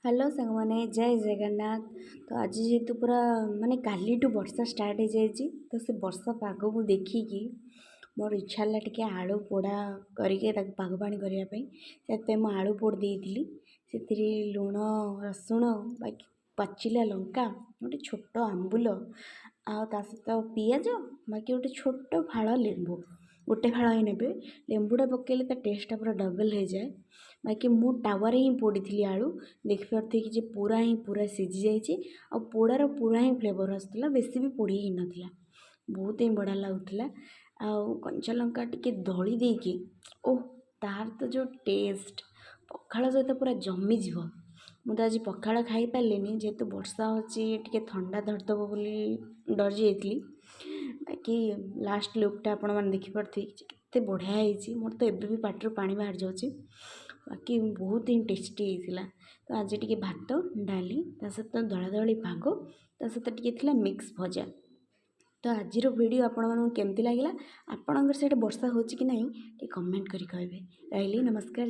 Hello ସାଙ୍ଗମାନେ, ଜୟ ଜଗନ୍ନାଥ। ତ ଆଜି ଯେହେତୁ ପୁରା ମାନେ କାଲିଠୁ ବର୍ଷା ଷ୍ଟାର୍ଟ ହେଇଯାଇଛି, ତ ସେ ବର୍ଷା ପାଗକୁ ଦେଖିକି ମୋର ଇଚ୍ଛା ହେଲା ଟିକେ ଆଳୁ ପୋଡ଼ା କରିକି ତାକୁ ପାଗ ପାଣି କରିବା ପାଇଁ। ସେଥିପାଇଁ ମୁଁ ଆଳୁ ପୋଡ଼ି ଦେଇଥିଲି। ସେଥିରେ ଲୁଣ, ରସୁଣ, ବାକି ପାଚିଲା ଲଙ୍କା, ଗୋଟେ ଛୋଟ ଆମ୍ବୁଲ ଆଉ ତା ସହିତ ପିଆଜ, ବାକି ଗୋଟେ ଛୋଟ ଫାଳ ଲେମ୍ବୁ। ଗୋଟେ ଫାଳ ହିଁ ନେବେ। ଲେମ୍ବୁଟା ପକାଇଲେ ତା ଟେଷ୍ଟଟା ପୁରା ଡବଲ୍ ହେଇଯାଏ। ବାକି ମୁଁ ତାୱାରେ ହିଁ ପୋଡ଼ିଥିଲି ଆଳୁ। ଦେଖିପାରୁଥିବେ କି ଯେ ପୁରା ହିଁ ପୁରା ସିଝି ଯାଇଛି ଆଉ ପୋଡ଼ାର ପୁରା ହିଁ ଫ୍ଲେଭର୍ ଆସୁଥିଲା। ବେଶୀ ବି ପୋଡ଼ି ହେଇନଥିଲା। ବହୁତ ହିଁ ବଢ଼ିଆ ଲାଗୁଥିଲା। ଆଉ କଞ୍ଚା ଲଙ୍କା ଟିକେ ଦଳି ଦେଇକି, ଓଃ, ତାର ତ ଯେଉଁ ଟେଷ୍ଟ ପଖାଳ ସହିତ ପୁରା ଜମିଯିବ। ମୁଁ ତ ଆଜି ପଖାଳ ଖାଇପାରିଲିନି, ଯେହେତୁ ବର୍ଷା ହେଉଛି, ଟିକେ ଥଣ୍ଡା ଧରିଦେବ ବୋଲି ଡରି ଯାଇଥିଲି। ବାକି ଲାଷ୍ଟ ଲୁକ୍ଟା ଆପଣମାନେ ଦେଖିପାରୁଥିବେ ଯେ କେତେ ବଢ଼ିଆ ହେଇଛି। ମୋର ତ ଏବେ ବି ପାଟିରୁ ପାଣି ବାହାରି ଯାଉଛି। ବାକି ବହୁତ ହିଁ ଟେଷ୍ଟି ହେଇଥିଲା। ତ ଆଜି ଟିକେ ଭାତ, ଡାଲି, ତା ସହିତ ଦଳାଦଳି ପାଗ, ତା ସହିତ ଟିକେ ଥିଲା ମିକ୍ସ ଭଜା। ତ ଆଜିର ଭିଡ଼ିଓ ଆପଣମାନଙ୍କୁ କେମିତି ଲାଗିଲା? ଆପଣଙ୍କର ସେଇଠି ବର୍ଷା ହେଉଛି କି ନାହିଁ, ଟିକେ କମେଣ୍ଟ କରି କହିବେ। ରହିଲି, ନମସ୍କାର।